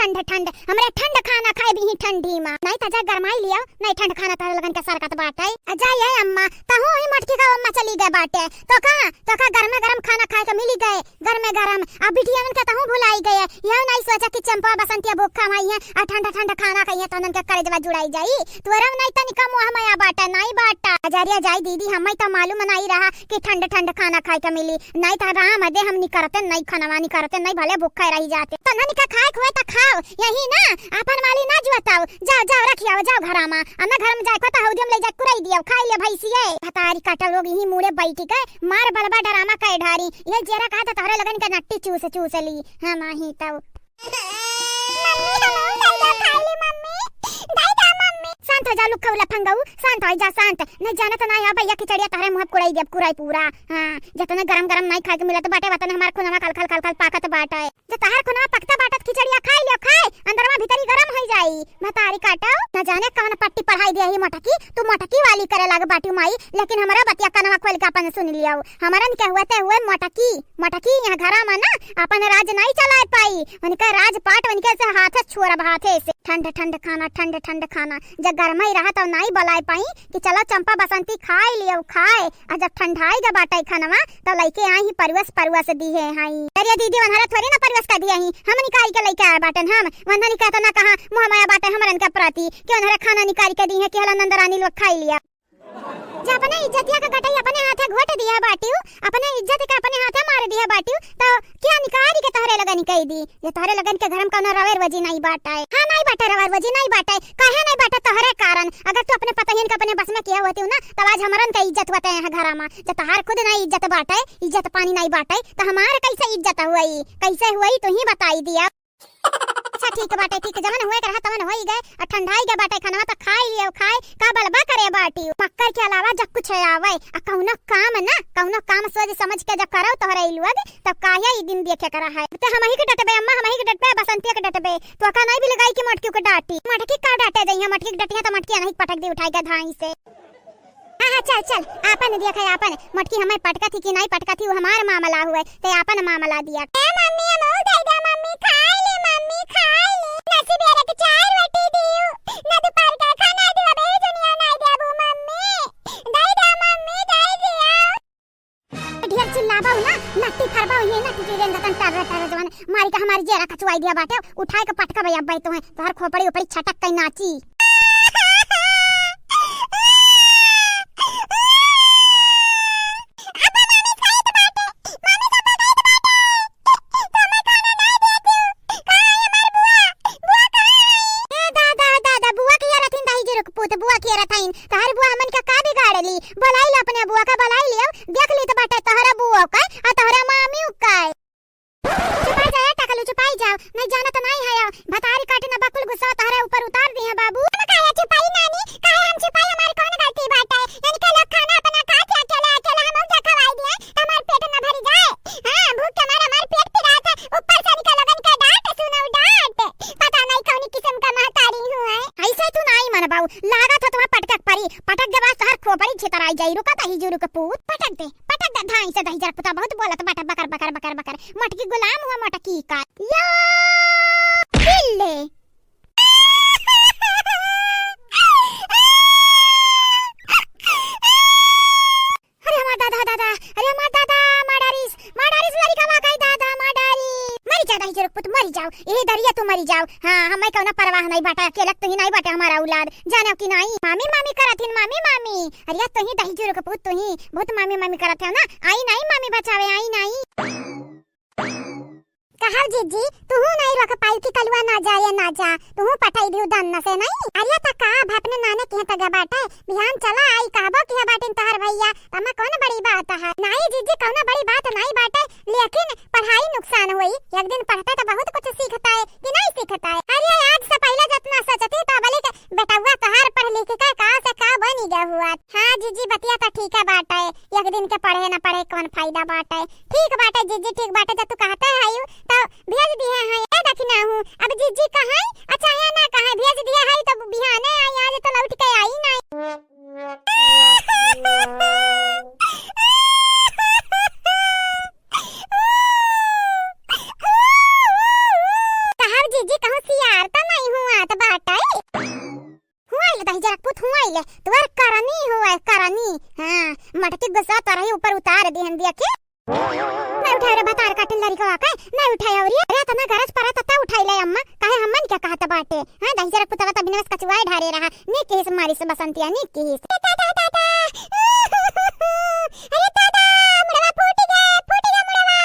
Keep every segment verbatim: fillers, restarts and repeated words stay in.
ठंड ठंड, हमरे ठंड खाना खाए दीही ठंडी मा। नाहीं त जा गरमाई लियो, नाहीं ठंड खाना तहरे लगन के सरकत बाटे। आ जा ये अम्मा, तहूँ ही मटकी का अम्मा चली गए बाटे। तो का, तो का गरमे गरम खाना खाए के मिली गए, गरमे गरम। आ बिटियन के तहूँ भुलाई गए। यह नाहीं सोचा कि चंपा बसंतिया भूखा माई है, आ ठंड ठंड खाना खाइए तो उनके करेजवा जुड़ाई जाई। तोरा नाहीं तनिका मोह माया बाटे, नाहीं बाटे। अजरिया जाई दीदी, हमें तो मालूम नाहीं रहा कि ठंड ठंड खाना खाए के मिली। नाहीं त राम दे हम निकरते नाहीं, खनवा निकरते नाहीं, भले भूखे रही जाते। तो नाहीं का खाए खुए त खाओ, यही ना, आपन माली ना जुआताओ। जाओ, जाओ, रखियाओ, जाओ घरा मा। आ ना घर में जाए को तो हौदी में ले जाए कुराई दियो, खाई ले भैंसिए। भतारी काटा लोग यही मुड़े बैठी के मार बलबा डरामा कहे ढारी। ये जेरा कहा था तोहरे लगन के नट्टी चूस चूस ली। हम आही तब। मम्मी, हम दे दो खाई ली मम्मी, दे दो मम्मी। शांत हो जाओ लुक्खा उला फंगाऊ, शांत हो जा, शांत। नहीं जाना तो ना हो भैया, खिचड़िया तहरे मुँह कुड़ाई देब, कुड़ाई पूरा। हाँ, जतने गरम गरम नहीं खाए के मिलत बाटे, वतने हमार खुनवा खल खल खल खल पाकत बाटे। जो तहार खुनवा पकता बाटत खिचड़िया खाई लियो, खाए, अंदरवा भीतरी गरम हो जाई। भतारी काटो, न जाने कौन पट्टी पढ़ाई दिया ही मोटकी, तू मोटकी वाली करे लाग बाटी माई, लेकिन हमरा बतिया कनवा खोल के अपन सुन लियो। हमरन के हुए ते हुए मोटकी। मटकी यहाँ घरा में ना अपन राज नहीं चलाए पाई, उनका राजपाट उनके से हाथे छोड़ब हाथे से। ठंड ठंड खाना, ठंड ठंड खाना, जब गरमई रहा तो नहीं बलाए पाई कि चलो चंपा बसंती खाए लियो खाए, आ जब ठंडाई गए बाटे खानवा तो लइके आई ही परवस परवस दिहे हई। अरे दीदी वनहरा थोड़ी ना परवस कर दिया ही, हम निकाल के लइके आए बाटन हम, वनहरा निकाल तो ना कहा मुँह माया बाटे हमरन के प्रति कि वनहरा खाना निकाल के दी है कि हला नंदरानी लोग खाई लिया। जे अपने इज्जतिया के गटई अपने हाथे घोट दिया बाटिउ, अपने इज्जत के अपने हाथे मार दिया बाटिउ, तो क्या निकारी के तोहरे लगन कह दी? जे तोहरे लगन के घर में कौनो रवे रोजी नहीं बाटे। हाँ, नहीं बाटे रवे रोजी, नहीं बाटे। काहे नहीं बाटे? तोहरे कारण। अगर तू अपने पतहियन के अपने बस में किया होती ना, तब आज हमरन के इज्जत होते हैं घरा में। जे तोहार खुद नहीं इज्जत बाटे, इज्जत पानी नहीं बाटे, तो हमार कैसे इज्जत हुई? कैसे हुई, तू ही बताई दिया। अच्छा ठीक बाटे, ठीक, जवन हुए के रहा तवन होई गए, आ ठंडाई गए बाटे, खानवा तो खाई लियो, खाए का बलबा करे बाटी। मक्कर के अलावा जब कुछ आवे, आ कौनो काम ना, कौनो काम सोच समझ के जब करो तोहरे ई लोग, तब काहे ई दिन देखे के रहा है। तो हम ही के डटबे अम्मा, हम ही के डटबे, बसंतिया के डटबे, तो का नहीं भी लगाई कि मटकी के डाटी। मटकी का डाटे दई है, मटकी के डटिया तो मटकी नहीं पटक दी उठाई के धाई से। हाँ, हाँ, चल, चल, आपन दिया खाए, आपन। मोटकी हमें पटकत ही कि नहीं पटकत ही, वो हमार मामला हुए, ते आपन मामला दिया। ए मम्मी, हम दे दे मम्मी, खाई ले मम्मी, खाई ले। नसीब ये रख चार रोटी दियो, ना दोपहर का खाना दियो, अबे दुनिया नहीं देबू मम्मी। दे दे मम्मी, दे दियो। ढेर चिल्लाबा ना, नट्टी फरबा ये ना, टिटी रेंगतन टर टर जवन, मारी का हमारी जेरा कचुआई दिया बाटे, उठाए के पटका भैया बैठो हैं, तोहर खोपड़ी ऊपरी छटक कई नाची। ए दादा, दादा, बुआ के यार अथिन दही जुरुक पूत, बुआ के यार अथिन। तोहर बुआ हमन के का बिगाड़ली? बोलाई लो अपने बुआ का, बोलाई लियो। देख ली तो बाटे तोहरा बुआ का, आ तोहरा मामी का। चुपाई जाओ, टकलू, चुपाई जाओ। नहीं जाना तो नहीं है, भतारी काटे ना बकुल गुस्सा तहरे ऊपर उतार दी है बाबू। हम काहे चुपाई नानी, काहे हम चुपाई, हमार कौन गलती बाटे? इनके लोग खाना अपना खा के अकेले, अकेले हम उनके खवाई दिए, तो हमार पेट ना भरी जाए। हाँ, भूख के मारे हमार पेट पिरात है, ऊपर से इनके लोगन के डांट, सुनो डांट। पता नहीं कौन किस्म का महतारी हूँ है। ऐसे तू नहीं मन बाऊ, लागत हो तुम्हें पटकक परी, पटक दे बस तोहर खोपड़ी छितराई जाई। रुका तही जुरुक पूत, पटक दे। पटक दे धाई से दही जरपुता, बहुत बोलत बाटे बकर, बकर, बकर, बकर। मटकी गुलाम हुआ मटकी का। या बिल्ले। अरे हमार दादा, दादा, अरे हमार दादा, मार डारिस, मार डारिस लड़िका वा काई दादा, मार डारिस। मरी जा दही जरपुत, मरी जाओ। ए दरिया तू मरी जाओ। हाँ, हमें कौनो परवाह नहीं बाटे, अकेलक तू ही नहीं बाटे हमारा औलाद। जानो कि नहीं? मामी, मामी करत हिन, मामी, मामी। अरे, तो ही दही जुरुक पूत, तो ही बहुत मामी मामी करत है ना। आई नहीं मामी बचावे, आई नहीं। कहा जीजी, तू नहीं रोक पाई कि कलुआ ना जाए, ना जा, तू पटाई दियो दन्न से नहीं। अरे, तो का, अब अपने नाने के तगा बाटे, बिहान चला आई, कहबो कि बाटिन तोहर भैया, तमा कौन बड़ी बात है? नहीं जीजी, कौनो बड़ी बात नहीं बाटे, लेकिन पढ़ाई नुकसान होई, एक दिन पढ़ता तो बहुत कुछ सीखता है कि नहीं सीखता है। अरे आज से पहले जितना सोचती तो बोली कि बेटवा तोहार पढ़ लिख के का से का बनी गया हुआ। हाँ जीजी, बतिया तो ठीक है बाटे, एक दिन के पढ़े ना पढ़े कौन फायदा बाटे। ठीक बाटे जीजी, ठीक बाटे, जब तू कहते है यू तो भेज दिए हैं। ए दखिना हूँ, अब जीजी कहाँ? अच्छा है ना कहाँ, भेज दिए है तो बिहाने आई, आज तो लौट के आई नहीं। कहाव जीजी, कहूँ सी लड़िकवा के ना उठाए अउरी। अरे, एतना गरज परत त उठाई ले अम्मा, काहे हमन के कहत बाटे? हाँ, दहिजरा पुतवा त बिना बस कचुआए ढारे रहा। नीक किहिस मारिस बसंतिया, नीक किहिस। ए दादा, दादा। अरे दादा, मुड़वा फूट गे, फूट गे मुड़वा।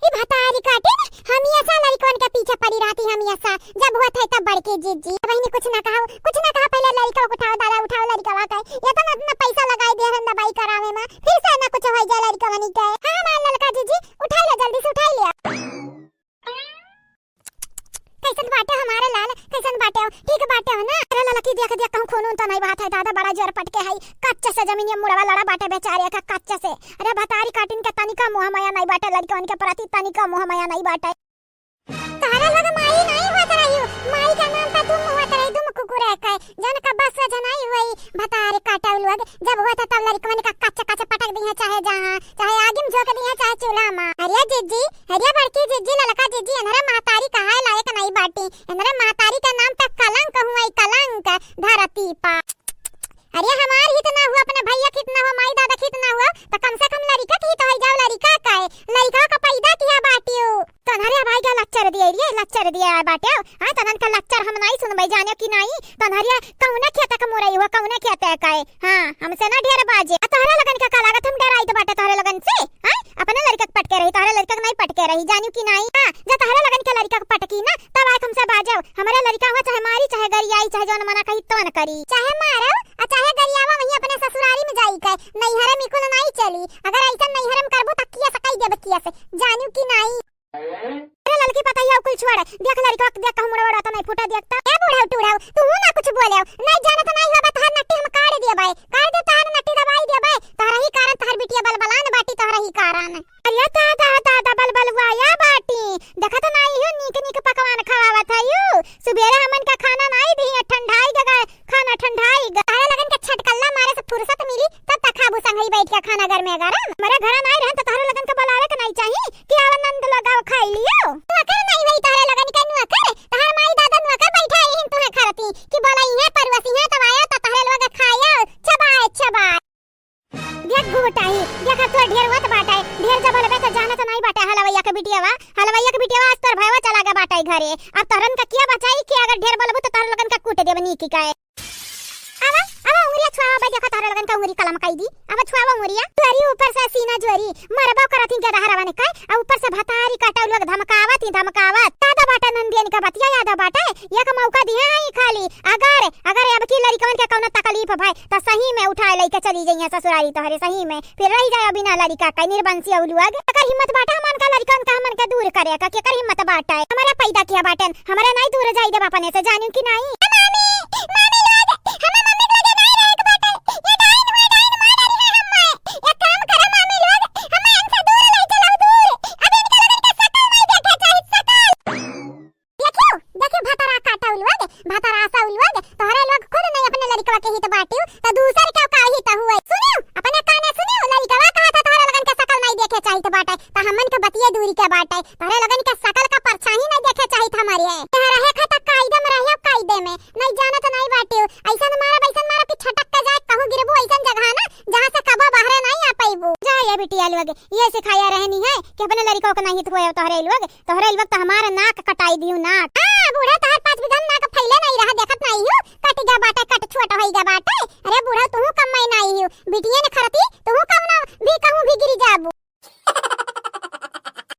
ई भतारी काटिन, हमियासा लड़िकवन के पीछे पड़ी रहती, हमियासा। जब हुआ थे तब बड़की जिज्जी। बहिनी कुछ ना कहा, कुछ ना कहा, पहिले लड़िका उठाओ, दादा उठाओ लड़िकवा के। एतना, एतना पैसा लगाई दे रहन दवाई करावे में, फिर से ना कुछ होइ जाए लड़िकवनी के। हाँ, हमार ललका जिज्जी, उठाई ले, जल्दी से उठाई ले। कैसन बाटे हमारे लाल, कैसन बाटे हो? ठीक बाटे हो ना? अरे ललकी देख, देख, कहूँ खून उन तो नहीं बहत है दादा, बड़ा जोर पटके है। कच्चे से जमीनिया मुड़वा लड़ा बाटे बेचारे का, कच्चे से। अरे भतारी काटिन के तनिका मोह माया नहीं बाटे, लड़िकवन के प्रति तनिका मोह माया नहीं बाटे। तहरे लोग माई नहीं होत रही, माई का नाम पे दुम होत रही, दुम कुकुर है के। जन का बस से जनाई हुई, भतारी काटउ लोग। जब होत तब लड़िकवन का कच्चे कच्चे पटक दिहे, चाहे जहाँ, चाहे आगी में झोंक दिहे, चाहे चूल्हा में। अरे जिज्जी, अरे बड़की जिज्जी, ललका जिज्जी, एनरे महतारी कहाए लायक नहीं बाटी। एनरे महतारी के नाम पे कलंक हुए, कलंक धरती पा। अरे हमार हित ना हुआ, अपने भैया के हित ना हुआ, माई दादा के हित ना हुआ, तो कम से कम लड़िका के हित होइ जाओ, लड़िका का है, लड़िका का पैदा किया बाटियो। तोहरे भाई के लच्चर दिए रे, लच्चर दिए बाटे। हाँ, तनन का लच्चर हम नहीं सुनबै, जाने कि नहीं। तोहरे कौने खेत के मुरई हुआ, कौने खेत का है? हाँ, हमसे ना ढेर बाजे। आ तोहरे लगन का का लागत, हम डराइत बाटे तोहरे लगन से? हाँ, अपने लड़िका के पटके रही, तोहरे लड़िका के नहीं पटके रही, जानियो कि नहीं? हाँ, जब तोहरे लगन के लड़िका के पटकी ना, तब आए हमसे बाजो। हमरे लड़िका हुआ चाहे मारी, चाहे गरियाई, चाहे जौन मना कही तौन करी। चाहे मारो, आ चाहे गरियावा वहीं अपने ससुरारी में जाई के, नैहरे में कुल नहीं चली। अगर ऐसा नैहरे में करबू त किया से कही देब किया से, जानियो कि नहीं? अरे ललकी पतैया कुल छोड़, देख लड़िका देख कहूँ मुड़वा उड़वा तो नहीं फूटा देखता। ए बूढ़ा टूढ़ा, तू ना कुछ बोले, नहीं जानत नहीं होबा, तोहर नट्टी हम काट देबै, काट दे तोहर नट्टी दबाई देबै, तोहरा ही कारण तोहर बिटिया बलबलान बाटी, तोहरा ही कारण। अरे दादा, दादा बलबलुआ या बाटी, देखत नहीं हो नीक नीक पकवान खवावत है यू, सुबेरे हमन का खाना नहीं दी, ठंडाई गए, खाना ठंडाई ग-, तहरे लगन के छटकल्ला मारे से फुर्सत मिली, तब तक खाबू संगही बैठ के खाना गरमे गरम। हमरे घरे नाई रहन त तहरे लगन के बोलावे के नाई चाही कि आवा नंद लोग आवा खाई लियो। नौकर नाई होई तहरे लगन के नौकर, तहर माई दादा नौकर बैठा ही तुहे खरती कि बोला इहे परुसी है तब आया त तहरे लोग खाया, चबाए, चबाए। देख घुघुटाही, देख अब तोर ढेर होत बाटे, ढेर जब हलबे त जानत नाई बाटे हलवैया के बिटियावा, हलवैया के बिटियावा आज तोर भयवा चला गे बाटे घरे। अब तोहरन का किया बचाई कि अगर ढेर बोलबू त तोहर लोगन का कूट देब नीकी काए। आवा, आवा उंगरिया छुआवा बे, देखा तोहर लोगन का उंगरी कलम काई दी। आवा छुआवा उंगरिया, तोरी ऊपर से सीना जोरी, मरबो करत ही के रहरवन के, आ ऊपर से भतारी काटा लोग धमकावत ही धमकावत। याद बाटे नंदियन का बतिया, याद बाटे, एक मौका दिहे ही खाली, अगर अगर अब की लड़िकवन के कौनो तकलीफ भय, त सही में उठाए लइके चली जइहें ससुरारी तोहरे, सही में। फिर रहि जाए बिना लड़िका के निर्बंसी अउ लोग। केकर हिम्मत बाटे हमन का लड़िकवन का हमन के दूर करे का? केकर हिम्मत बाटे? हमरे पैदा किया बाटेन, हमरे नाई दूर जाई देब अपने से, जानियो कि नाई? ए मामी, मामी लोग, हमें मम्मी के लगे नाई रहे के बाटे। ये डाइन हुए, डाइन मार डाली है हमें। एक काम करो मामी लोग, हमें इनसे दूर ले चलो, दूर। अब इनके लगन के शकल नाई देखे चाही, शकल। देखियो, देखियो, भतरा काटा उलुआ दे, भतरा सा उलुआ दे, तोहरे लोग खुद नहीं अपने लड़िकवा के हित बाटियो, तो दूसर के का हित हुए? सुनियो, अपने काने सुनियो, लड़िकवा कहा था तोहरे लगन के शकल नहीं देखे चाहित बाटे, तो हमन के बतिये दूरी के बाटे, तोहरे लगन के शकल का परछाई नहीं देखे चाहित हमरे। यहाँ रहे खा तो कायदे में रहियो, कायदे में, नहीं जानत नहीं बाटियो, ऐसन मारब, ऐसन मारब कि छटक के जाए, कहूँ गिरबू ऐसन जगह ना, जहाँ से कबो बाहरे नहीं आ पाइबू। जा ये बिटिया लोग, ये सिखाया रहनी है कि अपने लड़िकवा के नहीं हित हुए तोहरे लोग, तोहरे लोग तो हमार नाक कटाई दियो, नाक। हाँ, बूढ़ा, तोहर पाँच बीघा में नाक फैले नहीं रहा, देखत नहीं हो, कट गया बाटे, कट छोट होई गया बाटे। अरे बूढ़ा, तू कम में नहीं हो, बिटिया ने खरती, तू कम ना भी कहूँ भी गिरी जाबू।